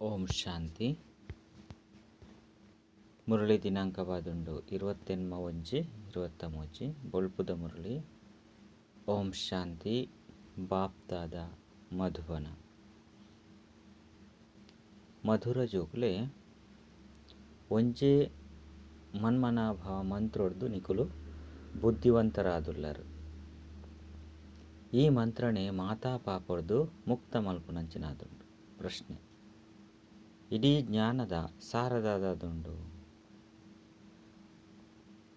ಓಂ ಶಾಂತಿ. ಮುರಳಿ ದಿನಾಂಕವಾದುಂಡು 29/1/23 ಬೊಳ್ಪುದ ಮುರಳಿ. ಓಂ ಶಾಂತಿ. ಬಾಪ್ದಾದ ಮಧುಬನ. ಮಧುರ ಜೋಕುಲೆ ಒಂಜೇ ಮನ್ಮನಾಭವ ಮಂತ್ರೊಡ್ದು ನಿಕುಲು ಬುದ್ಧಿವಂತರಾದುಲ್ಲರು. ಈ ಮಂತ್ರನೇ ಮಾತಾ ಪಾಪೊಡ್ದು ಮುಕ್ತ ಮಲ್ಪುನಂಚಿನಾದುಂಡು. ಪ್ರಶ್ನೆ: ಇಡೀ ಜ್ಞಾನದ ಸಾರದಾದುಂಡು.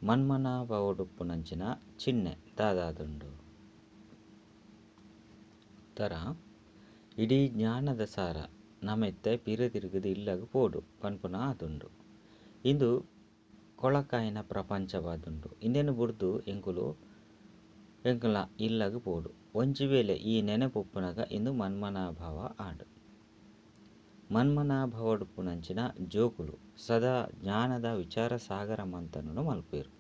ಮನ್ಮನಾಭವಡುಪ್ಪುನಂಚಿನ ಚಿಹ್ನೆ ದಾದಾದುಂಡು? ಉತ್ತರ: ಇಡೀ ಜ್ಞಾನದ ಸಾರ ನಮೆತ್ತೆ ಪಿರ ತಿರುಗುದು ಇಲ್ಲಗ್ ಪೋಡು ಪನ್ಪುನ ಆದುಂಡು. ಇಂದು ಕೊಳಕಾಯಿನ ಪ್ರಪಂಚವಾದುಂಡು. ಇಂದೆನ್ ಬುಡ್ದು ಎಂಕುಲು ಎಂಕಲ್ನ ಇಲ್ಲಗ್ ಪೋಡು. ಒಂಜಿ ವೇಳೆ ಈ ನೆನಪು ಉಪ್ಪುನಗ ಇಂದು ಮನ್ಮನಾಭವ ಆಂಡ್. ಮನ್ಮನಾಭವಡುಪ್ಪುನಂಚಿನ ಜೋಕುಲು ಸದಾ ಜ್ಞಾನದ ವಿಚಾರ ಸಾಗರ ಮಂಥನನು ಮಲ್ಪುವೆರು.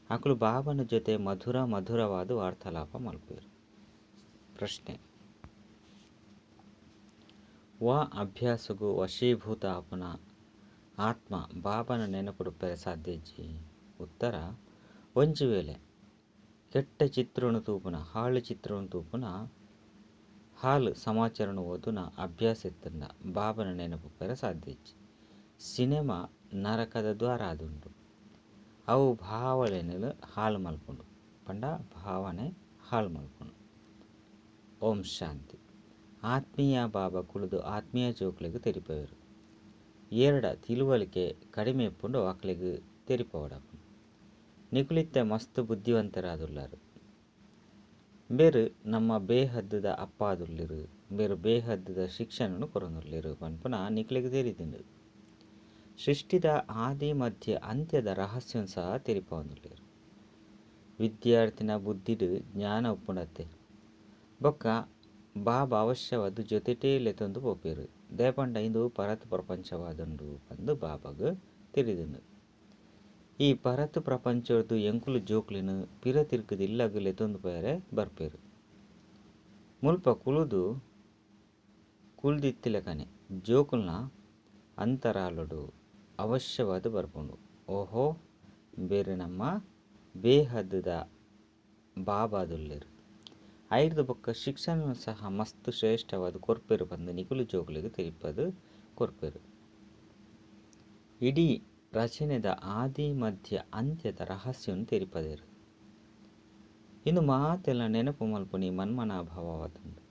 ಅಕುಲು ಬಾಬನ ಜೊತೆ ಮಧುರ ಮಧುರವಾದ ವಾರ್ತಾಲಾಪ ಮಲ್ಪುವೆರು. ಪ್ರಶ್ನೆ: ವಾ ಅಭ್ಯಾಸಗು ವಶೀಭೂತ ಆಪುನ ಆತ್ಮ ಬಾಬನ ನೆನಪುಡುಪ್ಪೆರೆ ಸಾಧ್ಯ ಇಜ್ಜಿ? ಉತ್ತರ: ಒಂಜಿ ವೇಳೆ ಕೆಟ್ಟ ಚಿತ್ರನು ತೂಪುನ, ಹಾಳು ಚಿತ್ರನು ತೂಪುನ, ಹಾಳು ಸಮಾಚಾರನು ಓದುನ ಅಭ್ಯಾಸ ಇತ್ತಂಡ ಬಾಬನ ನೆನಪುಪ್ಪೆರೆ ಸಾಧ್ಯ ಇಜ್ಜಿ. ಸಿನಿಮಾ ನರಕದ ದ್ವಾರ ಆದುಂಡು. ಅವು ಭಾವನೆಲು ಹಾಳು ಮಲ್ಪುಂಡು ಪಂಡ ಭಾವನೆ ಹಾಳು ಮಲ್ಪುಂಡು. ಓಂ ಶಾಂತಿ. ಆತ್ಮೀಯ ಬಾಬಾ ಕುಳಿದು ಆತ್ಮೀಯ ಜೋಕ್ಲೆಗ್ ತೆರಿಪವೆರು. ಏರಡ ತಿಳುವಳಿಕೆ ಕಡಿಮೆ ಇಪ್ಪುಂಡು ಅಕ್ಲೆಗ್ ತೆರಿಪವಡಾಪುಂಡು. ನಿಕುಲಿತ್ತೆ ಮಸ್ತ್ ಬುದ್ಧಿವಂತರಾದುಲ್ಲರು. ಬೇರು ನಮ್ಮ ಬೇಹದ್ದುದ ಅಪ್ಪಾದುಲ್ಲಿರು, ಬೇರು ಬೇಹದ್ದುದ ಶಿಕ್ಷಣನು ಕೊರೊಂದುಲ್ಲೆರು ಪನ್ಪುನ ನಿಕ್ಲೆಗ್ ತೆರಿದುಂಡು. ಸೃಷ್ಟಿದ ಆದಿ ಮಧ್ಯ ಅಂತ್ಯದ ರಹಸ್ಯನ್ ಸಹ ತೆರಿಪವೊಂದುಲ್ಲೆರು. ವಿದ್ಯಾರ್ಥಿನ ಬುದ್ಧಿಡ್ ಜ್ಞಾನ ಉಪ್ಪುಂಡತ್ತೆ. ಬೊಕ್ಕ ಬಾಬಾ ಅವಶ್ಯವಾದ್ ಜೊತೆಟೇ ಲೆತೊಂದು ಪೋಪೆರು. ದಯಪಂಡ ಇಂದು ಪರತ್ ಪ್ರಪಂಚವಾದುಂಡು ಪಂದ್ ಬಾಬಾಗ್ ತೆರಿದುಂಡು. ಈ ಪರತ್ ಪ್ರಪಂಚೊರ್ದು ಎಂಕುಲು ಜೋಕ್ಲೆನ್ ಪಿರ ತಿರ್ಗುದು ಇಲ್ಲಗ್ ಲೆತೊಂದು ಪೋಯೆರೆ ಬರ್ಪೆರು. ಮುಲ್ಪ ಕುಲುದು ಕುಲ್ದಿತ್ತಿಲಕನೆ ಜೋಕುಲ್ನ ಅಂತರಾಳೊಡು ಅವಶ್ಯವಾದ್ ಬರ್ಪುಂಡು. ಓಹೋ ಬೇರು ನಮ್ಮ ಬೇಹದ್ದುದ ಬಾಬಾದುಲ್ಲೆರು. ಐರ್ದ್ ಬೊಕ್ಕ ಶಿಕ್ಷಣನು ಸಹ ಮಸ್ತ್ ಶ್ರೇಷ್ಠವಾದ್ ಕೊರ್ಪೆರು ಪಂದ್ ನಿಕುಲು ಜೋಕ್ಲೆಗ್ ತೆರಿಪದ್ ಕೊರ್ಪೆರು. ಇಡೀ ರಚನೆದ ಆದಿ ಮಧ್ಯ ಅಂತ್ಯದ ರಹಸ್ಯನ್ ತೆರಿಪದೆರು. ಇಂದು ಮಾತೆಲ್ಲ ನೆನಪು ಮಲ್ಪುನಿ ಮನ್ಮನಾಭವವಾದುಂಡು.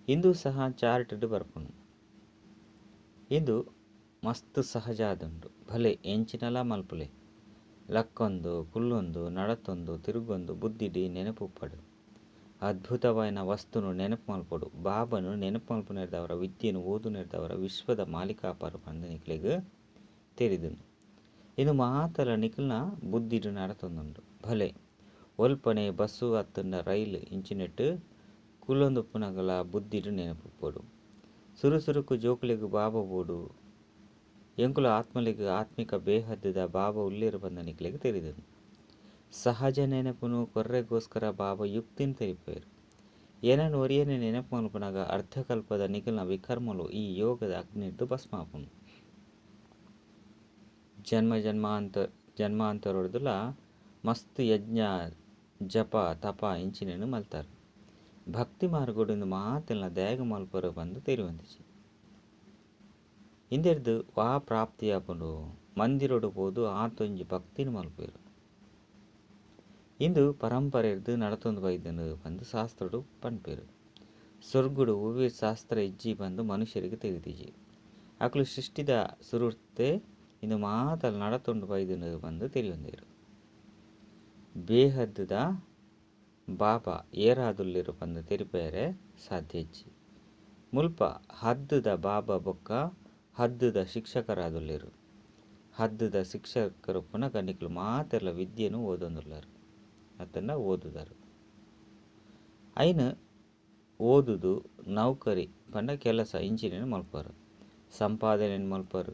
ಇಂದು ಸಹ ಚಾರ್ಟ್ ಬರ್ಪುಂಡು. ಇಂದು ಮಸ್ತ್ ಸಹಜ ಆದುಂಡು. ಭಲೆ ಎಂಚಿನಲ ಮಲ್ಪುಲೆ ಲಕ್ಕೊಂದು ಕುಲ್ಲೊಂದು ನಡತೊಂದು ತಿರುಗೊಂದು ಬುದ್ಧಿಡಿ ನೆನಪು ಉಪ್ಪಡು. ಅದ್ಭುತವಾಯಿನ ವಸ್ತುನು ನೆನಪು ಮಲ್ಪೊಡು. ಬಾಬನು ನೆನಪು ಮಲ್ಪುನೆರ್ದವರ ವಿದ್ಯೆನು ಓದುನೆರ್ದವರ ವಿಶ್ವದ ಮಾಲೀಕಾಪರು ಪಂದ್ ನಿಕ್ಲೆಗ್ ತೆರಿದುಂಡು. ಇಂದು ಮಾತಲ ನಿಕಲ್ನ ಬುದ್ಧಿಡ್ ನಡತೊಂದುಂಡು. ಭಲೆ ಒಲ್ಪನೆ ಬಸ್ಸು ಅತ್ತಂಡ ರೈಲ್ ಇಂಚಿನೆಟ್ ಕುಲ್ಲೊಂದುಪ್ಪುನಗಲ ಬುದ್ಧಿಡ್ ನೆನಪುಪ್ಪೊಡು. ಸುರು ಸುರುಕು ಜೋಕುಲೆಗ್ ಬಾಬಾ ಬೋಡು. ಎಂಕುಲು ಆತ್ಮಲೆಗ್ ಆತ್ಮಿಕ ಬೇಹದ್ದುದ ಬಾಬಾ ಉಲ್ಲೆರು ಪಂದ್ ನಿಕ್ಲೆಗ್ ತೆರಿದುಂಡು. ಸಹಜ ನೆನಪುನು ಕೊರ್ರೆಗೋಸ್ಕರ ಬಾಬಾ ಯುಕ್ತಿನ್ ತೆರಿಪೆರು. ಏನನ್ ಒರಿಯನೆ ನೆನಪು ಮಲ್ಪುನಗ ಅರ್ಧಕಲ್ಪದ ನಿಕಲ್ನ ವಿಕರ್ಮಲು ಈ ಯೋಗದ ಅಗ್ನಿರ್ದು ಭಸ್ಮ ಆಪುಂಡು. ಜನ್ಮ ಜನ್ಮಾಂತರೊಡ್ದುಲ ಮಸ್ತ್ ಯಜ್ಞ ಜಪ ತಪ ಇಂಚಿನೆನ್ ಮಲ್ತಾರು. ಭಕ್ತಿ ಮಾರ್ಗೊಡು ಇಂದು ಮಾತೆಲ್ನ ದಾಯೆಗ್ ಮಲ್ಪರು ಪಂದ್ ತೆರಿಯೊಂದಿಜ್ಜಿ. ಇಂದೆರ್ದ್ ವಾ ಪ್ರಾಪ್ತಿ ಆಪುಂಡು. ಮಂದಿರೊಡು ಪೋದು ಆತೊಂಜಿ ಭಕ್ತಿನ್ ಮಲ್ಪುವೆರು. ಇಂದು ಪರಂಪರೆರ್ದ್ ನಡತೊಂದು ಬೈದುಂಡು ಪಂದ್ ಶಾಸ್ತ್ರೊಡು ಪನ್ಪೆರು. ಸ್ವರ್ಗುಡು ಒವ್ವೆ ಶಾಸ್ತ್ರ ಇಜ್ಜಿ ಪಂದ್ ಮನುಷ್ಯರಿಗೆ ತೆರಿದಿಜ್ಜಿ. ಅಕುಲು ಸೃಷ್ಟಿದ ಸುರುರ್ತೆ ಇಂದು ಮಾತಲ ನಡತೊಂದು ಬೈದುಂಡು ಪಂದ್ ತೆರಿಯೊಂದೆರು. ಬೇಹದ್ದುದ ಬಾಬಾ ಏರಾದುಲ್ಲೆರು ಪಂದ್ ತೆರಿಪೆರೆ ಸಾಧ್ಯ ಇಜ್ಜಿ. ಮುಲ್ಪ ಹದ್ದುದ ಬಾಬಾ ಬೊಕ್ಕ ಹದ್ದುದ ಶಿಕ್ಷಕರಾದುಲ್ಲೆರು. ಹದ್ದುದ ಶಿಕ್ಷಕರುಪ್ಪುನಗ ನಿಕುಲು ಮಾತೆರ್ಲ ವಿದ್ಯೆನು ಓದೊಂದುಲ್ಲರು ಅತ್ತಂಡ ಓದುದರು. ಐನ್ ಓದುದು ನೌಕರಿ ಪಂಡ ಕೆಲಸ ಇಂಚಿನೆನ್ ಮಲ್ಪರು. ಸಂಪಾದನೆನ್ ಮಲ್ಪರು.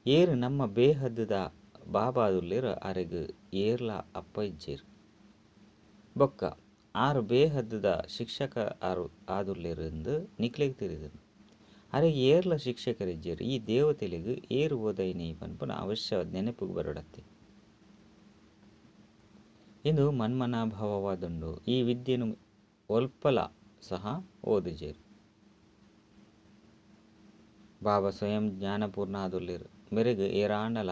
ಏರು ನಮ್ಮ ಬೇಹದ್ದುದ ಬಾಬಾದುಲ್ಲೆರು ಅರೆಗ್ ಏರ್ಲ ಅಪ್ಪ ಇಜ್ಜೆರು. ಬೊಕ್ಕ ಆರು ಬೇಹದ್ದುದ ಶಿಕ್ಷಕ ಆರು ಆದುಲ್ಲೆರು ಎಂದು ನಿಕ್ಲೆಗ್ ತೆರಿದುಂಡು. ಅರೆಗ್ ಏರ್ಲ ಶಿಕ್ಷಕರಿಜ್ಜೆರ್. ಈ ದೇವತೆಲೆಗ್ ಏರ್ ಓದೈನಿ ಪನ್ಪುನ ಅವಶ್ಯವಾದ್ ನೆನಪುಗು ಬರೊಡತ್ತೆ. ಇಂದು ಮನ್ಮನಾಭವವಾದುಂಡು. ಈ ವಿದ್ಯೆನು ಒಲ್ಪಲ ಸಹ ಓದುಜೆರ್. ಬಾಬಾ ಸ್ವಯಂ ಜ್ಞಾನಪೂರ್ಣ ಆದುಲ್ಲೆರ್. ಮೆರೆಗ್ ಏರಾಂಡಲ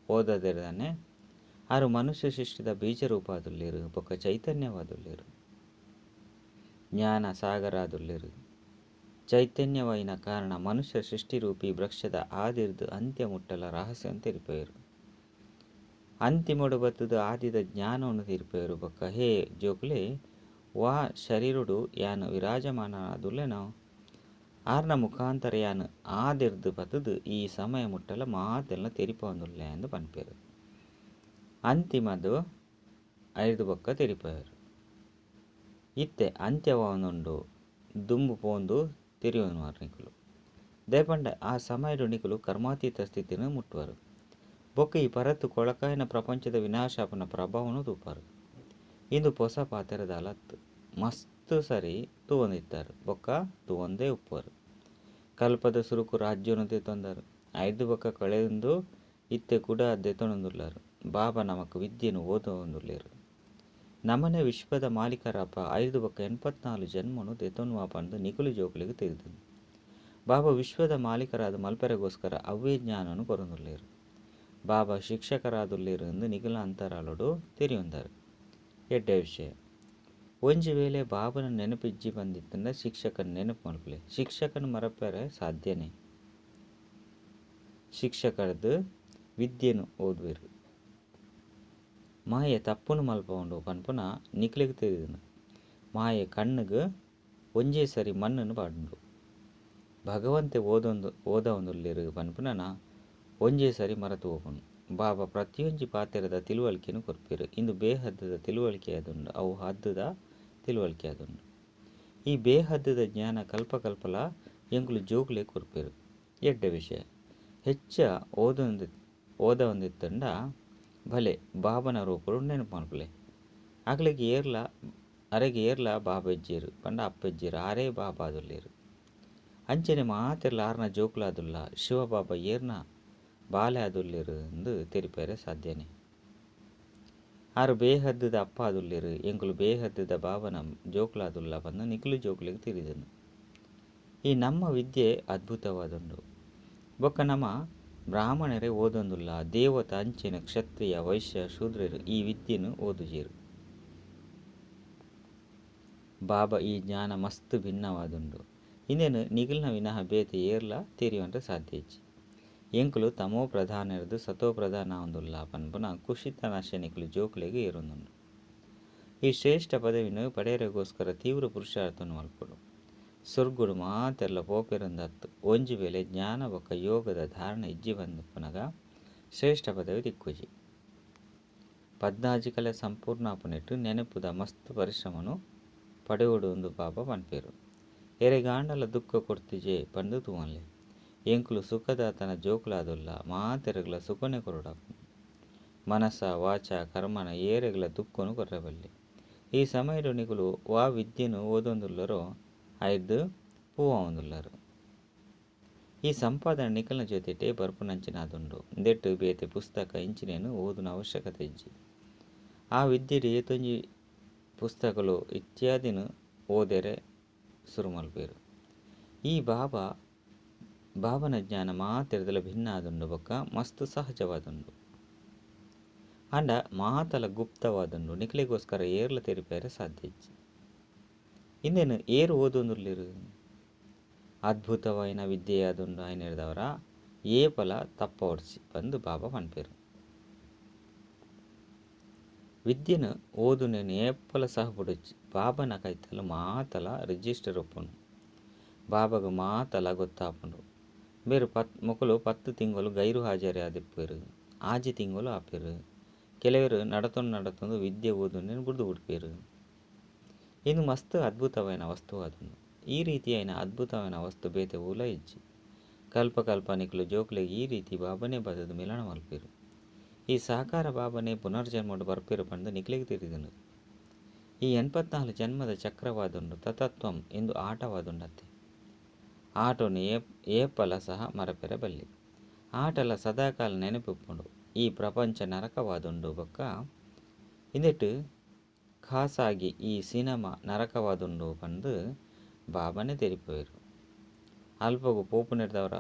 ಓದದೆರ್ದಾನೆ ಆರು ಮನುಷ್ಯ ಸೃಷ್ಟಿದ ಬೀಜ ರೂಪಾದುಲ್ಲೆರ್ ಬೊಕ್ಕ ಚೈತನ್ಯವಾದುಲ್ಲೆರ್. ಜ್ಞಾನ ಸಾಗರಾದುಲ್ಲೆರ್. ಚೈತನ್ಯವಾಯಿನ ಕಾರಣ ಮನುಷ್ಯ ಸೃಷ್ಟಿರೂಪಿ ವೃಕ್ಷದ ಆದಿರ್ದ್ ಅಂತ್ಯ ಮುಟ್ಟಲ ರಹಸ್ಯನ್ ತೆರಿಪೆರ್. ಅಂತಿಮೊಡು ಬತ್ತುದು ಆದಿದ ಜ್ಞಾನವನ್ನು ತೆರಿಪೆರ್. ಬೊಕ್ಕ ಹೇ ಜೋಕುಲೆ ವಾ ಶರೀರಡು ಯಾನ್ ವಿರಾಜಮಾನನಾದುಲ್ಲೆನೋ ಆರ್ನ ಮುಖಾಂತರ ಯಾನ್ ಆದಿರ್ದ್ ಪತ್ತುದು ಈ ಸಮಯ ಮುಟ್ಟಲ ಮಾತೆಲ್ಲ ತೆರಿಪೊಂದುಲ್ಲೆ ಅಂದ್ ಪನ್ಪೆರ್. ಅಂತಿಮದು ಐರ್ದ್ ಬೊಕ್ಕ ತೆರಿಪೆರ್. ಇತ್ತೆ ಅಂತ್ಯವಾದುಂಡು ದುಂಬು ಪೋಂದು ತೆರಿಯೊನುವಾರ್ ನಿಕುಲು. ದಯಪಂಡ ಆ ಸಮಯಡು ನಿಕುಲು ಕರ್ಮಾತೀತ ಸ್ಥಿತಿನ ಮುಟ್ಟುವರು. ಬೊಕ್ಕ ಈ ಪರತ್ತು ಕೊಳಕಾಯಿನ ಪ್ರಪಂಚದ ವಿನಾಶಾಪನ ಪ್ರಭಾವನು ತೂಪಾರು. ಇಂದು ಪೊಸ ಪಾತೆರದಾಲತ್ ಮಸ್ತ್ ಸರಿ ತೂವೊಂದಿತ್ತಾರೆ ಬೊಕ್ಕ ತೂವೊಂದೇ ಉಪ್ಪುವರು. ಕಲ್ಪದ ಸುರುಕು ರಾಜ್ಯನು ದೆತೊಂದರು. ಐರ್ದ್ ಬೊಕ್ಕ ಕಳೆಯೊಂದು ಇತ್ತೆ ಕೂಡ ದೆತೊನೊಂದುಲ್ಲರು. ಬಾಬಾ ನಮಕ್ ವಿದ್ಯೆನು ಓದೊಂದುಲ್ಲೆರ್. ನಮನೆ ವಿಶ್ವದ ಮಾಲೀಕರಪ್ಪ ಐರ್ದ್ ಬೊಕ್ಕ 84 ಜನ್ಮನು ದೆತೊನುವ ಪಂದ್ ನಿಕುಲು ಜೋಕುಲೆಗ್ ತೆರಿದು. ಬಾಬಾ ವಿಶ್ವದ ಮಾಲೀಕರಾದ ಮಲ್ಪೆರೆಗೋಸ್ಕರ ಅವ್ವೇ ಜ್ಞಾನನು ಕೊರೊಂದುಲ್ಲೆರ್. ಬಾಬಾ ಶಿಕ್ಷಕರಾದುಲ್ಲೆರ್ ಎಂದು ನಿಕುಲ ಅಂತರಾಳಡು ತೆರಿಯೊಂದರು. ಎಡ್ಡೆ ವಿಷಯ. ಒಂಜಿ ವೇಳೆ ಬಾಬನ ನೆನಪಿಜ್ಜಿ ಬಂದಿತ್ತಂಡ ಶಿಕ್ಷಕನ ನೆನಪು ಮಲ್ಪಲೆ. ಶಿಕ್ಷಕನ ಮರಪೆರೆ ಸಾಧ್ಯನೇ. ಶಿಕ್ಷಕರ್ದು ವಿದ್ಯೆನು ಓದುವೆರು. ಮಾಯೆ ತಪ್ಪುನು ಮಲ್ಪವುಂಡು ಪನ್ಪುನ ನಿಕ್ಲೆಗ್ ತೆರಿದುಂಡು. ಮಾಯೆ ಕಣ್ಣುಗ್ ಒಂಜೇ ಸರಿ ಮಣ್ಣನ್ನು ಪಾಡುಂಡು. ಭಗವಂತೆ ಓದೊಂದುಲ್ಲೆರ್ ಪನ್ಪುನನ ಒಂಜೇ ಸರಿ ಮರತು ಹೋಪುಂಡು. ಬಾಬಾ ಪ್ರತಿಯೊಂಜಿ ಪಾತೆರದ ತಿಳುವಳಿಕೆನು ಕೊರ್ಪೆರ್. ಇಂದು ಬೇಹದ್ದುದ ತಿಳುವಳಿಕೆ ಆದುಂಡು. ಅವು ಹದ್ದುದ ತಿಳುವಳಿಕೆ ಆದುಂಡು. ಈ ಬೇಹದ್ದುದ ಜ್ಞಾನ ಕಲ್ಪ ಕಲ್ಪಲ ಎಂಕುಲು ಜೋಕುಲೆ ಕೊರ್ಪೆರ್. ಎಡ್ಡೆ ವಿಷಯ. ಹೆಚ್ಚ ಓದೊಂದಿತ್ತಂಡ ಭಲೆ ಬಾಬನ ರೂಪಡು ನೆನಪು ಮಲ್ಪಲೆ. ಅಕ್ಲೆಗ್ ಏರ್ಲ ಅರೆಗ್ ಏರ್ಲ ಬಾಬೆಜ್ಜೆರ್ ಪಂಡ ಅಪ್ಪೆಜ್ಜೆರ್ ಆರೇ ಬಾಬಾ ಆದುಲ್ಲೆರ್. ಅಂಚನೆ ಮಾತೆರ್ಲ ಆರ್ನ ಜೋಕುಲಾದುಲ್ಲ. ಶಿವಬಾಬಾ ಏರ್ನ ಬಾಲೆ ಆದುಲ್ಲೆರ್ ಅಂದ್ ತೆರಿಪೆರೆ ಸಾಧ್ಯನೇ. ಆರು ಬೇಹದ್ದುದ ಅಪ್ಪ ಆದುಲ್ಲೆರ್. ಎಂಕುಲು ಬೇಹದ್ದುದ ಬಾಬನ ಜೋಕುಲಾದುಲ್ಲ ಪಂದ್ ನಿಕುಲು ಜೋಕುಲೆಗ್ ತೆರಿದುಂಡು. ಈ ನಮ್ಮ ವಿದ್ಯೆ ಅದ್ಭುತವಾದುಂಡು. ಬೊಕ್ಕ ನಮ ಬ್ರಾಹ್ಮಣರೇ ಓದೊಂದುಲ್ಲ. ದೇವತಾ ಅಂಚನೆ ಕ್ಷತ್ರಿಯ ವೈಶ್ಯ ಶೂದ್ರರು ಈ ವಿದ್ಯೆನು ಓದುಜೆರ್. ಬಾಬಾ ಈ ಜ್ಞಾನ ಮಸ್ತ್ ಭಿನ್ನವಾದುಂಡು. ಇಂದೆನು ನಿಕುಲ್ನ ವಿನಃ ಬೇತೆ ಏರ್ಲ ತೆರಿಯೊನ್ರೆ ಸಾಧ್ಯ ಇಜ್ಜಿ. ಎಂಕುಲು ತಮೋ ಪ್ರಧಾನರ್ದು ಸತೋ ಪ್ರಧಾನ ಆವೊಂದುಲ್ಲ ಪನ್ಪುನ ಖುಷಿತ ನಶೆ ನಿಕುಲು ಜೋಕುಲೆಗ್ ಏರೊಂದುಂಡು. ಈ ಶ್ರೇಷ್ಠ ಪದವಿನ ಪಡೆಯರೆಗೋಸ್ಕರ ತೀವ್ರ ಪುರುಷಾರ್ಥವನ್ನು ಮಲ್ಪೊಡು. ಸ್ವರ್ಗುಡು ಮಾತೆರ್ಲ ಪೋಪೆರಂದತ್ತು. ಒಂಜಿ ವೇಳೆ ಜ್ಞಾನ ಬೊಕ್ಕ ಯೋಗದ ಧಾರಣೆ ಇಜ್ಜಿ ಬಂದಿಪ್ಪುನಗ ಶ್ರೇಷ್ಠ ಪದವಿ ತಿಕ್ಕುಜಿ. 14 ಕಲೆ ಸಂಪೂರ್ಣ ಆಪುನೆಟ್ಟು ನೆನಪುದ ಮಸ್ತ್ ಪರಿಶ್ರಮನು ಪಡೆಯೊಡು ಅಂದು ಬಾಬಾ ಪನ್ಪೆರು. ಎರೆಗಾಂಡಲ ದುಃಖ ಕೊರ್ತಿಜೆ ಪಂದು ತೂವನ್ಲೆ. ಎಂಕುಲು ಸುಖದಾತನ ಜೋಕುಲಾದುಲ್ಲ. ಮಾತೆರೆಗ್ಲ ಸುಖನೆ ಕೊರೊಡಾಪುಂಡು. ಮನಸ ವಾಚ ಕರ್ಮನ ಏರೆಗ್ಲ ದುಃಖನು ಕೊರ್ರೆಬಲ್ಲಿ. ಈ ಸಮಯಡು ನಿಕುಲು ವಾ ವಿದ್ಯೆನು ಓದೊಂದುಲ್ಲರೋ ಐರ್ದ್ ಪೂವಾವೊಂದುಲ್ಲರು. ಈ ಸಂಪಾದನೆ ನಿಕಲ್ನ ಜೊತೆಟೇ ಬರ್ಪುನಂಚಿನಾದುಂಡು. ಇಂದೆಟ್ ಬೇತೆ ಪುಸ್ತಕ ಇಂಚಿನೇನು ಓದುನ ಅವಶ್ಯಕತೆ ಇಜ್ಜಿ. ಆ ವಿದ್ಯೆಡು ಏತೊಂಜಿ ಪುಸ್ತಕಲು ಇತ್ಯಾದಿನ ಓದೆರೆ ಸುರು ಮಲ್ಪೆರು. ಈ ಬಾಬನ ಜ್ಞಾನ ಮಾತೆರ್ದಲ ಭಿನ್ನ ಆದುಂಡು ಬೊಕ್ಕ ಮಸ್ತ್ ಸಹಜವಾದುಂಡು. ಆಂಡ ಮಾತಲ ಗುಪ್ತವಾದುಂಡು. ನಿಕಲೆಗೋಸ್ಕರ ಏರ್ಲ ತೆರಿಪೆರೆ ಸಾಧ್ಯ ಇಜ್ಜಿ. ಇಂದೆನು ಏರ್ ಓದೊಂದುಲ್ಲೆರು. ಅದ್ಭುತವಾಯಿನ ವಿದ್ಯೆಯಾದುಂಡು ಆಯ್ನೆರ್ದವರ ಏಪಲ ತಪ್ಪವೊಡ್ಚಿ ಪಂದ್ ಬಾಬಾ ಪನ್ಪೆರು. ವಿದ್ಯೆನು ಓದುನೇನು ಏಪಲ ಸಹ ಬುಡೊಚ್ಚಿ. ಬಾಬನ ಕೈತಲ್ ಮಾತಲ ರಿಜಿಸ್ಟರ್ ಉಪ್ಪುಂಡು. ಬಾಬಾಗ್ ಮಾತಲ ಗೊತ್ತಾಪುಂಡು. ಮೇರು ಮೊಕುಲು 10 ತಿಂಗಳು ಗೈರು ಹಾಜರಿ ಆದಿಪ್ಪೆರು. 6 ತಿಂಗಳು ಆಪೆರು. ಕೆಲವರು ನಡತೊಂದು ನಡತೊಂದು ವಿದ್ಯೆ ಓದುನೇನು ಬುಡ್ದು ಬುಡ್ಪೆರು. ಇಂದು ಮಸ್ತ್ ಅದ್ಭುತವಾಯಿನ ವಸ್ತು ಆದುಂಡು. ಈ ರೀತಿಯಾಯಿನ ಅದ್ಭುತವಾಯಿನ ವಸ್ತು ಬೇತೆ ಓಲ ಇಜ್ಜಿ. ಕಲ್ಪ ಕಲ್ಪ ನಿಕುಲು ಜೋಕುಲೆಗ್ ಈ ರೀತಿ ಬಾಬನೇ ಬದದು ಮಿಲನ ಮಲ್ಪೆರು. ಈ ಸಾಕಾರ ಬಾಬನೇ ಪುನರ್ಜನ್ಮಡು ಬರ್ಪೆರು ಪಂದು ನಿಕುಲೆಗ್ ತೆರಿದುಂಡು. ಈ 84 ಜನ್ಮದ ಚಕ್ರವಾದುಂಡು ತತತ್ವಂ ಎಂದು ಆಟವಾದುಂಡತ್ತೆ. ಆಟೊನು ಏಪಲ ಸಹ ಮರಪೆರೆ ಬಲ್ಲಿ. ಆಟಲ ಸದಾಕಾಲ ನೆನಪುಪ್ಪುಂಡು. ಈ ಪ್ರಪಂಚ ನರಕವಾದುಂಡು ಬೊಕ್ಕ ಇಂದೆಟ್ ಖಾಸಾಗಿ ಈ ಸಿನೆಮಾ ನರಕವಾದುಂಡು ಪಂದ್ ಬಾಬಾನೇ ತೆರಿಪಾವೆರ್. ಅಲ್ಪಗ್ ಪೋಪುನೆರ್ದಾವರ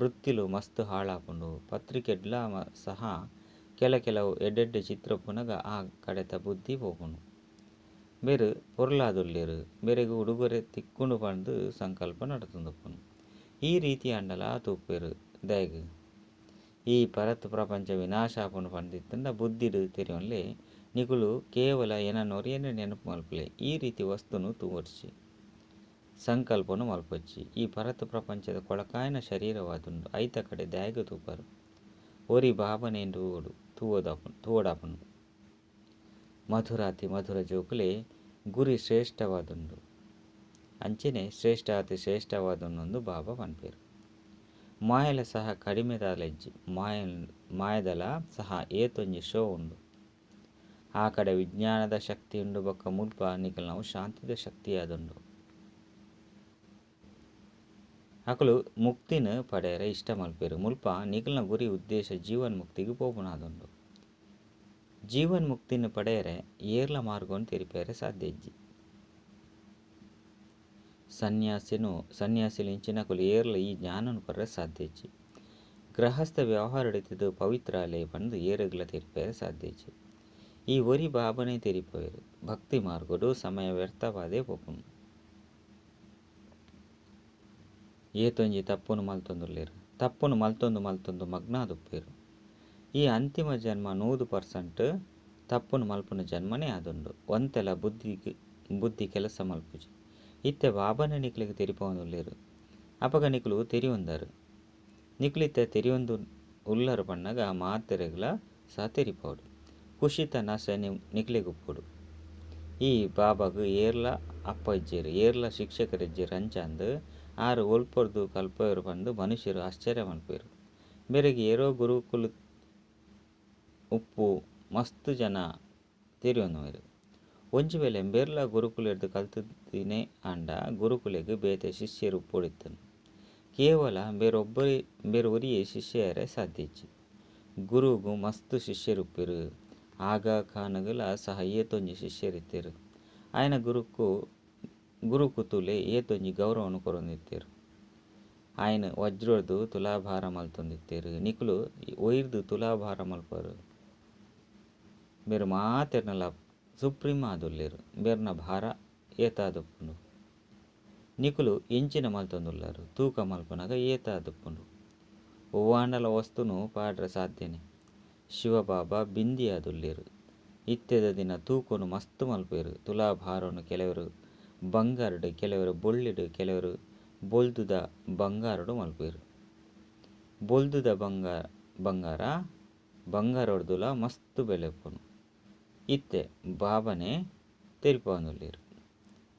ವೃತ್ತಿಲು ಮಸ್ತ್ ಹಾಳಾಪುಂಡು. ಪತ್ರಿಕೆಡ್ಲ ಸಹ ಕೆಲ ಕೆಲವು ಎಡ್ಡೆಡ್ಡೆ ಚಿತ್ರ ಉಪ್ಪುನಗ ಆ ಕಡೆತ ಬುದ್ಧಿ ಪೋಪುಂಡು. ಮೇರ್ ಪೊರ್ಲಾದುಲ್ಲೆರ್ ಮೇರೆಗ್ ಉಡುಗೊರೆ ತಿಕ್ಕುಂಡು ಪಂದ್ ಸಂಕಲ್ಪ ನಡತೊಂದುಪ್ಪುಂಡು. ಈ ರೀತಿ ಆಂಡಲ ತೂಪೆರ್ ದಾಯೆಗ್ ಈ ಪರತ್ ಪ್ರಪಂಚ ವಿನಾಶ ಆಪುಂಡು ಪಂದ್ ಇತ್ತ್ಂಡ ಬುದ್ಧಿಡ್ ತೆರಿಯೊನ್ಲೆ ನಿಕುಲು ಕೇವಲ ಎನನ್ ಒರಿಯೆನೆ ನೆನಪು ಮಲ್ಪುಲೆ. ಈ ರೀತಿ ವಸ್ತುನು ತೂವೊಡ್ಚಿ ಸಂಕಲ್ಪನು ಮಲ್ಪೊಡ್ಚಿ. ಈ ಪರತ್ ಪ್ರಪಂಚದ ಕೊಳಕಾಯಿನ ಶರೀರವಾದುಂಡು ಐತ ಕಡೆ ದಾಯೆಗ್ ತೂಪರ್. ಒರಿ ಬಾಬನೆ ತೂವೊಡು ತೂವೊಡಾಪುಂಡು. ಮಧುರಾತಿ ಮಧುರ ಜೋಕುಲೆ ಗುರಿ ಶ್ರೇಷ್ಠವಾದುಂಡು. ಅಂಚೆನೆ ಶ್ರೇಷ್ಠ ಅತಿ ಶ್ರೇಷ್ಠವಾದುಂಡು ಬಾಬಾ ಪನ್ಪೆರ್. ಮಾಯಲ ಸಹ ಕಡಿಮೆ ದಾಲಜ್ಜಿ ಮಾಯದಲ ಸಹ ಏತೊಂಜಿ ಶೋ ಉಂಡು. ಆ ಕಡೆ ವಿಜ್ಞಾನದ ಶಕ್ತಿ ಉಂಡು ಬೊಕ್ಕ ಮುಲ್ಪ ನಿಕಲ್ನವು ಶಾಂತಿದ ಶಕ್ತಿಯಾದುಂಡು. ಅಕುಲು ಮುಕ್ತಿನ ಪಡೆಯರೆ ಇಷ್ಟ ಮಲ್ಪೆರ್. ಮುಲ್ಪ ನಿಕಲ್ನ ಗುರಿ ಉದ್ದೇಶ ಜೀವನ್ ಮುಕ್ತಿಗ್ ಪೋಪುನಾದುಂಡು. ಜೀವನ್ ಮುಕ್ತಿನ ಪಡೆಯರೆ ಏರ್ಲ ಮಾರ್ಗವನ್ನು ತೆರಿಪಾಯರೆ ಸಾಧ್ಯ ಇಜ್ಜಿ. ಸನ್ಯಾಸಿಲು ಇಂಚಿನಕುಲು ಏರ್ಲ ಈ ಜ್ಞಾನನು ಕೊರ್ರೆ ಸಾಧ್ಯ ಇಜ್ಜಿ. ಗೃಹಸ್ಥ ವ್ಯವಹಾರಡಿತಿದ್ದು ಪವಿತ್ರಾಲಯ ಪಂದ್ ಏರೆಗ್ಲ ತೆರಿಪಾಯರೆ ಸಾಧ್ಯ ಇಜ್ಜಿ. ಈ ಒರಿ ಬಾಬನೇ ತೆರಿಪಾವೆರ್. ಭಕ್ತಿ ಮಾರ್ಗಡು ಸಮಯ ವ್ಯರ್ಥವಾದೇ ಪೋಪುಂಡು. ಏತೊಂಜಿ ತಪ್ಪುನು ಮಲ್ತೊಂದುಲ್ಲೆರ್. ತಪ್ಪುನು ಮಲ್ತೊಂದು ಮಲ್ತೊಂದು ಮಗ್ನಾದುಪ್ಪೆರ್. ಈ ಅಂತಿಮ ಜನ್ಮ 100% ತಪ್ಪುನು ಮಲ್ಪುನ ಜನ್ಮನೇ ಆದುಂಡು. ಒಂತೆಲ ಬುದ್ಧಿ ಕೆಲಸ ಮಲ್ಪುಜಿ. ಇತ್ತೆ ಬಾಬನೇ ನಿಕ್ಲೆಗ್ ತೆರಿಪಾವೊಂದುಲ್ಲೆರ್. ಅಪಗ ನಿಕುಲು ತೆರಿಯೊಂದಾರು. ನಿಕುಲು ಇತ್ತೆ ತೆರಿಯೊಂದು ಉಲ್ಲರು ಪನ್ನಗ ಮಾತೆರೆಗ್ಲ ಸಹ ತೆರಿಪಾವೊಡು. ಖುಷಿತ ನಶೆ ನಿಕ್ಲೆಗ್ ಉಪ್ಪೊಡು. ಈ ಬಾಬಾಗ್ ಏರ್ಲ ಅಪ್ಪ ಇಜ್ಜೆರ್, ಏರ್ಲ ಶಿಕ್ಷಕರಿಜ್ಜೆರ್ ಅಂಚಾಂದ್ ಆರ್ ಒಲ್ಪೊರ್ದು ಕಲ್ಪವೆರ್ ಪಂದ್ ಮನುಷ್ಯರು ಆಶ್ಚರ್ಯ ಮಲ್ಪುವೆರ್. ಮೇರೆಗ್ ಏರೋ ಗುರುಕುಲು ಉಪ್ಪು ಮಸ್ತ್ ಜನ ತೆರಿಯೊನುವೆರ್. ಒಂಜಿ ವೇಳೆ ಬೇರ್ಲ ಗುರುಕುಲೆರ್ದ್ ಕಲ್ತಿನೇ ಆಂಡ ಗುರುಕುಲೆಗ್ ಬೇತೆ ಶಿಷ್ಯರು ಉಪ್ಪೊಡಿತ್ತುಂಡು. ಕೇವಲ ಬೇರೊರಿಯೇ ಶಿಷ್ಯರೇ ಸಾಧ್ಯ ಇಜ್ಜಿ. ಗುರುಗು ಮಸ್ತ್ ಶಿಷ್ಯರುಪ್ಪೆರ್. ಆಗ ಖಾನ್ಗುಲ ಸಹ ಏತೊಂಜಿ ಶಿಷ್ಯರಿತ್ತೆರ್. ಆಯನ ಗುರುಕುತುಲೆ ಏತೊಂಜಿ ಗೌರವನು ಕೊರೊಂದಿತ್ತೆರ್. ಆಯನ ವಜ್ರೊರ್ದು ತುಲಾಭಾರ ಮಲ್ತೊಂದಿತ್ತೆರ್. ನಿಕುಲು ಒಯ್ರ್ದ್ ತುಲಾಭಾರ ಮಲ್ಪರು. ಮೇರ್ ಮಾತೆರ್ನಲ ಸುಪ್ರೀಂ ಆದುಲ್ಲೆರ್. ಮೇರ್ನ ಭಾರ ಏತಾದುಪ್ಪುಂಡು. ನಿಕುಲು ಎಂಚಿನ ಮಲ್ತೊಂದುಲ್ಲರು ತೂಕ ಮಲ್ಪುನಗ ಏತಾದುಪ್ಪುಂಡು. ಒವ್ವಾಂಡಲ ವಸ್ತುನು ಪಾಡ್ರೆ ಸಾಧ್ಯನೆ. ಶಿವಬಾಬಾ ಬಿಂದಿ ಆದುಲ್ಲೆರ್. ಇತ್ತೆದ ದಿನ ತೂಕೊನು ಮಸ್ತ್ ಮಲ್ಪುವೆರ್. ತುಲಾಭಾರನು ಕೆಲವರು ಬಂಗಾರಡು ಕೆಲವರು ಬೊಳ್ಳಿಡು ಕೆಲವರು ಬೊಲ್ದುದ ಬಂಗಾರಡು ಮಲ್ಪುವೆರ್. ಬೊಲ್ದುದ ಬಂಗಾರ ಬಂಗಾರೊರ್ದುಲ ಮಸ್ತ್ ಬೆಲೆ ಉಪ್ಪುಂಡು. ಇತ್ತೆ ಬಾಬಾನೇ ತೆರಿಪಾವೊಂದುಲ್ಲೆರ್.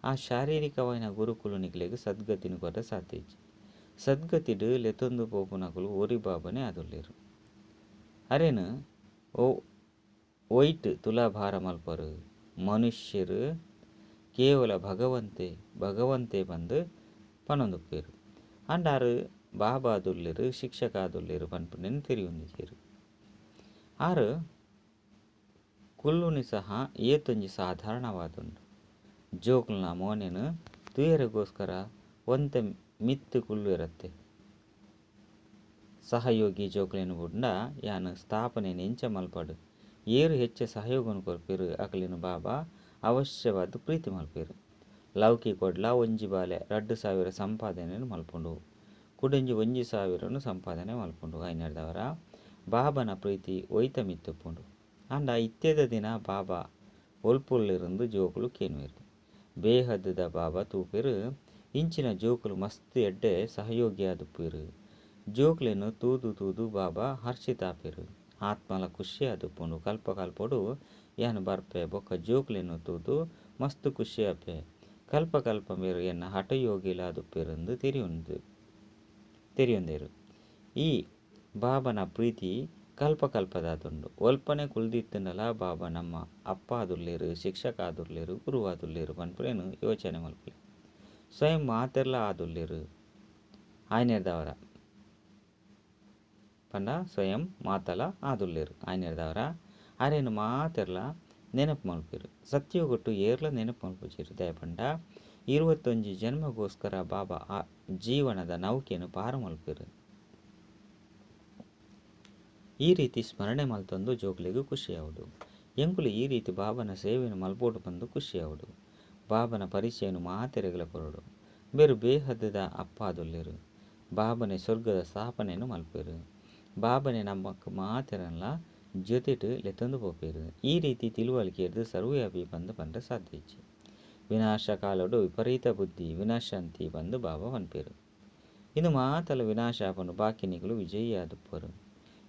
ಆ ಶಾರೀರಿಕವಾಯಿನ ಗುರುಕುಲು ನಿಕ್ಲೆಗ್ ಸದ್ಗತಿನ ಕೊರ್ರೆ ಸಾಧ್ಯ ಇಜ್ಜಿ. ಸದ್ಗತಿಡ್ ಲೆತೊಂದು ಪೋಪುನಕುಲು ಒರಿ ಬಾಬಾನೇ ಆದುಲ್ಲೆರ್. ಅರೆನ್ ಒಯ್ಟ್ ತುಲಾಭಾರ ಮಲ್ಪರು. ಮನುಷ್ಯರು ಕೇವಲ ಭಗವಂತೆ ಭಗವಂತೆ ಪಂದ್ ಪನೊಂದುಪ್ಪೆರ್. ಆಂಡ ಆರ್ ಬಾಬಾ ಆದುಲ್ಲೆರ್, ಶಿಕ್ಷಕ ಆದುಲ್ಲೆರ್ ಪನ್ಪುನೆನ್ ತೆರಿಯೊಂದಿಜ್ಜೆರ್. ಆರ್ ಕುಲ್ಲುನಿ ಸಹ ಏತೊಂಜಿ ಸಾಧಾರಣವಾದುಂಡು. ಜೋಕುಲ್ನ ಮೋನೆನ್ ತೂಯೆರೆಗೋಸ್ಕರ ಒಂತೆ ಮಿತ್ತ್ ಕುಲ್ಲುವೆರತ್ತೆ. ಸಹಯೋಗಿ ಜೋಕುಲೆನ್ ಬುಡ್ಂಡ ಯಾನ್ ಸ್ಥಾಪನೆ ಎಂಚ ಮಲ್ಪಡು. ಏರು ಹೆಚ್ಚ ಸಹಯೋಗನು ಕೊರ್ಪೆರ್ ಅಕಲೆನ್ ಬಾಬಾ ಅವಶ್ಯವಾದ್ ಪ್ರೀತಿ ಮಲ್ಪೆರ್. ಲೌಕಿಕೊಡ್ಲ ಒಂಜಿ ಬಾಲೆ 2000 ಸಂಪಾದನೆನ್ ಮಲ್ಪುಂಡು. ಕುಡೊಂಜಿ 1000 ಸಂಪಾದನೆ ಮಲ್ಪುಂಡು. ಐನೆರ್ದವರ ಬಾಬನ ಪ್ರೀತಿ ಒಯ್ತ ಮಿತ್ತುಪ್ಪುಂಡು. ಆಂಡ ಇತ್ತೆದ ದಿನ ಬಾಬಾ ಒಲ್ಪುಲ್ಲೆರುಂದು ಜೋಕುಲು ಕೇನುವೆರ್. ಬೇಹದ್ದ ಬಾಬಾ ತೂಪೆರ್ ಇಂಚಿನ ಜೋಕುಲು ಮಸ್ತ್ ಎಡ್ಡೆ ಸಹಯೋಗಿ ಆದುಪ್ಪುವೆರ್. ಜೋಕುಲೆನ್ ತೂದು ತೂದು ಬಾಬಾ ಹರ್ಷಿತಾಪೆರ್. ಆತ್ಮಲ ಖುಷಿ ಆದುಪ್ಪುಂಡು. ಕಲ್ಪ ಕಲ್ಪೊಡು ಯಾನ್ ಬರ್ಪೆ ಬೊಕ್ಕ ಜೋಕುಲೆನ್ ತೂದು ಮಸ್ತ್ ಖುಷಿ ಆಪೆ. ಕಲ್ಪ ಕಲ್ಪ ಮೇರ್ ಎನ್ನ ಹಠಯೋಗಿಲಾದುಪ್ಪೆರುಂದು ತೆರಿಯೊಂದೆರ್. ಈ ಬಾಬನ ಪ್ರೀತಿ ಕಲ್ಪ ಕಲ್ಪದಾದುಂಡು. ಒಲ್ಪನೆ ಕುಲ್ದಿತ್ತುಂಡಲ ಬಾಬಾ ನಮ್ಮ ಅಪ್ಪ ಆದುಲ್ಲೆರ್, ಶಿಕ್ಷಕ ಆದುಲ್ಲೆರ್, ಗುರು ಆದುಲ್ಲೆರ್ ಪನ್ಪುನೆನ್ ಯೋಚನೆ ಮಲ್ಪುಲೆ. ಸ್ವಯಂ ಮಾತೆರ್ಲ ಆದುಲ್ಲೆರ್. ಆಯ್ನೆರ್ದವರ ಪಂಡ ಸ್ವಯಂ ಮಾತಲ ಆದುಲ್ಲೆರ್ ಆಯ್ನೆರ್ದವರ ಅರೆನ್ ಮಾತೆರ್ಲ ನೆನಪು ಮಲ್ಪೆರ್. ಸತ್ಯಯುಗಟ್ಟು ಏರ್ಲ ನೆನಪು ಮಲ್ಪುಜೆರ್. ದಾಯೆ ಪಂಡ 21 ಜನ್ಮಗೋಸ್ಕರ ಬಾಬಾ ಆ ಜೀವನದ ನೌಕೆನ್ ಪಾರು ಮಲ್ಪೆರ್. ಈ ರೀತಿ ಸ್ಮರಣೆ ಮಲ್ತೊಂದು ಜೋಕ್ಲೆಗ್ ಖುಷಿ ಆವೊಡು. ಎಂಕುಲು ಈ ರೀತಿ ಬಾಬನ ಸೇವೆನ್ ಮಲ್ಪೊಡು ಪಂದ್ ಖುಷಿ ಆವೊಡು. ಬಾಬನ ಪರಿಚಯನ್ ಮಾತೆರೆಗ್ಲ ಕೊರೊಡು. ಬೇರು ಬೇಹದ್ದ ಅಪ್ಪಾದುಲ್ಲೆರ್. ಬಾಬನೆ ಸ್ವರ್ಗದ ಸ್ಥಾಪನೆನ್ ಮಲ್ಪೆರ್. ಬಾಬನೆ ನಮಕ್ ಮಾತೆರೆನ್ಲ ಜೊತೆಟ್ ಲೆತೊಂದು ಪೋಪೆರ್. ಈ ರೀತಿ ತಿಳುವಳಿಕೆರ್ದ್ ಸರ್ವವ್ಯಾಪಿ ಪಂದ್ ಪಂಡ್ರೆ ಸಾಧ್ಯ ಇಜ್ಜಿ. ವಿನಾಶ ಕಾಲೊಡು ವಿಪರೀತ ಬುದ್ಧಿ ವಿನಶಂತಿ ಪಂದ್ ಬಾಬಾ ಪನ್ಪೆರ್. ಇಂದು ಮಾತಲ ವಿನಾಶ ಆಪುಂಡು ಬಾಕಿ ನಿಕುಲು ವಿಜಯಿ ಆದುಪ್ಪರು.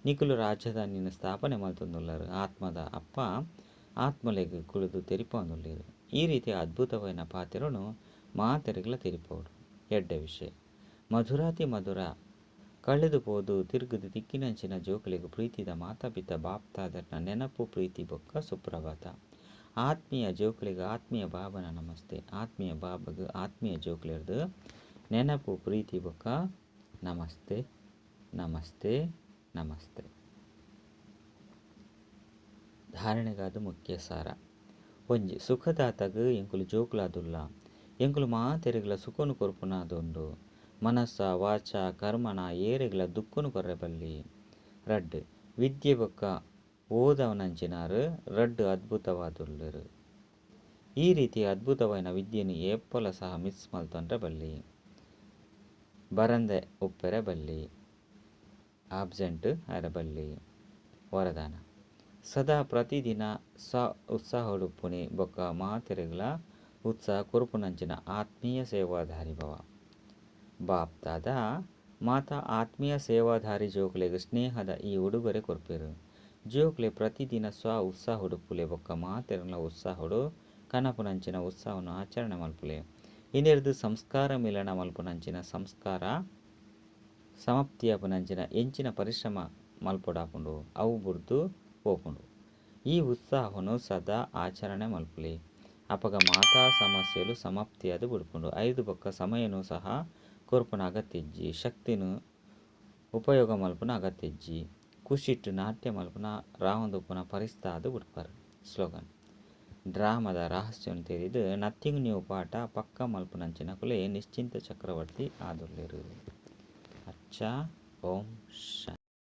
ನಿಕುಲು ರಾಜಧಾನಿನ್ ಸ್ಥಾಪನೆ ಮಲ್ತೊಂದುಲ್ಲರ್. ಆತ್ಮದ ಅಪ್ಪ ಆತ್ಮಲೆಗ್ ಕುಲುದು ತೆರಿಪಾವೊಂದುಲ್ಲೆರ್. ಈ ರೀತಿ ಅದ್ಭುತವಾಯಿನ ಪಾತೆರೊನು ಮಾತೆರೆಗ್ಲ ತೆರಿಪಾವೊಡು. ಎಡ್ಡೆ ವಿಷಯ. ಮಧುರಾತಿ ಮಧುರ ಕಳೆದು ಪೋದು ತಿರ್ಗುದು ತಿಕ್ಕಿನಂಚಿನ ಜೋಕುಲೆಗ್ ಪ್ರೀತಿದ ಮಾತಾಪಿತ ಬಾಪ್ತಾದರ್ನ ನೆನಪು ಪ್ರೀತಿ ಬೊಕ್ಕ ಸುಪ್ರಭಾತ. ಆತ್ಮೀಯ ಜೋಕುಲೆಗ್ ಆತ್ಮೀಯ ಬಾಬನ ನಮಸ್ತೆ. ಆತ್ಮೀಯ ಬಾಬಗ್ ಆತ್ಮೀಯ ಜೋಕುಲೆರ್ದ್ ನೆನಪು ಪ್ರೀತಿ ಬೊಕ್ಕ ನಮಸ್ತೆ ನಮಸ್ತೆ ನಮಸ್ತೆ. ಧಾರಣೆಗಾದ್ ಮುಖ್ಯ ಸಾರ. ಒಂಜಿ ಸುಖದಾತಗ್ ಎಂಕುಲು ಜೋಕುಲಾದುಲ್ಲ. ಎಂಕುಲು ಮಾತೆರೆಗ್ಲ ಸುಖನು ಕೊರ್ಪುನಾದುಂಡು. ಮನಸ್ಸ ವಾಚ ಕರ್ಮಣ ಏರೆಗ್ಲ ದುಃಖನು ಕೊರ್ರೆ ಬಲ್ಲಿ. ರಡ್ಡ್ ವಿದ್ಯೆ ಬೊಕ್ಕ ಓದವನಂಚಿನಾರ್ ರಡ್ಡ್ ಅದ್ಭುತವಾದುಲ್ಲೆರ್. ಈ ರೀತಿ ಅದ್ಭುತವಾಯಿನ ವಿದ್ಯೆನ್ ಏಪಲ ಸಹ ಮಿಸ್ ಮಲ್ತೊನ್ರೆ ಬಲ್ಲಿ. ಬರಂದೆ ಉಪ್ಪೆರೆ ಬಲ್ಲಿ. ಆಬ್ಸೆಂಟ್ ಆರೆ ಬಲ್ಲಿ. ವರದಾನ. ಸದಾ ಪ್ರತಿದಿನ ಸ್ವ ಉತ್ಸಾಹೊಡುಪ್ಪುನಿ ಬೊಕ್ಕ ಮಾತೆರೆಗ್ಲ ಉತ್ಸಾಹ ಕೊರ್ಪುನಂಚಿನ ಆತ್ಮೀಯ ಸೇವಾಧಾರಿ ಭವ. ಬಾಪ್ದಾದ ಮಾತಾ ಆತ್ಮೀಯ ಸೇವಾಧಾರಿ ಜೋಕುಲೆಗ್ ಸ್ನೇಹದ ಈ ಉಡುಗೊರೆ ಕೊರ್ಪೆರ್. ಜೋಕುಲೆ ಪ್ರತಿದಿನ ಸ್ವ ಉತ್ಸಾಹೊಡುಪ್ಪುಲೆ ಬೊಕ್ಕ ಮಾತೆರೆಗ್ಲ ಉತ್ಸಾಹೊಡು ಕನಪುನಂಚಿನ ಉತ್ಸಾಹವನ್ನು ಆಚರಣೆ ಮಲ್ಪುಲೆ. ಇಂದೆರ್ದ್ ಸಂಸ್ಕಾರ ಮಿಲನ ಮಲ್ಪುನಂಚಿನ ಸಂಸ್ಕಾರ ಸಮಾಪ್ತಿಯಾಪುನಂಚಿನ ಎಂಚಿನ ಪರಿಶ್ರಮ ಮಲ್ಪೊಡಾಪುಂಡು ಅವು ಬುಡ್ದು ಪೋಪುಂಡು. ಈ ಉತ್ಸಾಹವನ್ನು ಸದಾ ಆಚರಣೆ ಮಲ್ಪುಲೆ. ಅಪಗ ಮಾತಾ ಸಮಸ್ಯೆಲು ಸಮಾಪ್ತಿಯಾದ್ ಬುಡ್ಪುಂಡು. ಐದು ಬೊಕ್ಕ ಸಮಯನು ಸಹ ಕೊರ್ಪುನ ಅಗತ್ಯ ಇಜ್ಜಿ. ಶಕ್ತಿನ್ ಉಪಯೋಗ ಮಲ್ಪುನ ಅಗತ್ಯ ಇಜ್ಜಿ. ಖುಷಿಟ್ ನಾಟ್ಯ ಮಲ್ಪುನ ರಾವೊಂದುಪ್ಪುನ ಪರಿಸ್ತ ಆದ್ ಬುಡ್ಪರ್. ಸ್ಲೋಗನ್. ಡ್ರಾಮದ ರಹಸ್ಯನ್ ತೆರಿದು ನಥಿಂಗ್ ನ್ಯೂ ಪಾಠ ಪಕ್ಕ ಮಲ್ಪುನಂಚಿನಕುಲೇ ನಿಶ್ಚಿಂತ ಚಕ್ರವರ್ತಿ ಆದುಲ್ಲೆರ್. ಅಚ್ಚಾ ಓಂ ಶಾಂತಿ.